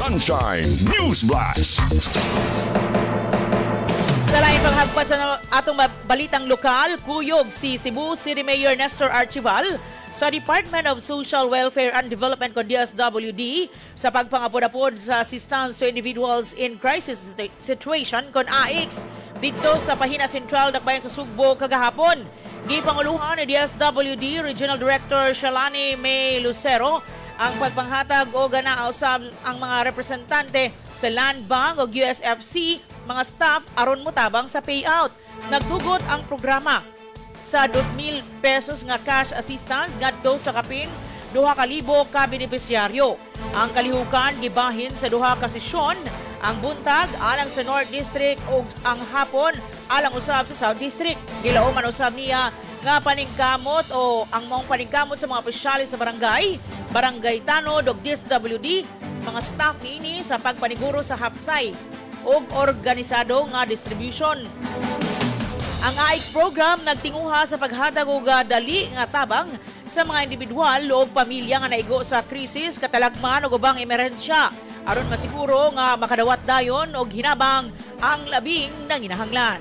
Sunshine News Blast. Sa laing panghagpat sa atong balitang lokal, kuyog si Cebu City Mayor Nestor Archival sa Department of Social Welfare and Development kon DSWD sa pagpangapod-apod sa Assistance to Individuals in Crisis Situation kon AICS didto sa Pahina Central, Dakbayan sa Sugbo kagahapon. Gipanguluhan ni DSWD Regional Director Shalani May Lucero ang pagpanghatag og ganaa usab ang mga representante sa Land Bank ug USFC, mga staff aron motabang sa payout. Nagtugot ang programa sa 2,000 pesos nga cash assistance ngadto sa kapin 2,000 ka benepisyaryo. Ang kalihukan gibahin sa duha ka sesyon, ang buntag alang sa North District ug ang hapon alang usab sa South District. Gilauman usab niya nga paningkamot o ang maong paningkamot sa mga opisyales sa barangay, barangay tanod ug DSWD, mga staff niini sa pagpaniguro sa hapsay ug organisado nga distribution. Ang AICS program nagtinguha sa paghatag og dali nga tabang sa mga individual o pamilya nga naigo sa krisis, katalagman o ubang emerhensya aron masiguro nga makadawat dayon og hinabang ang labing nanginahanglan.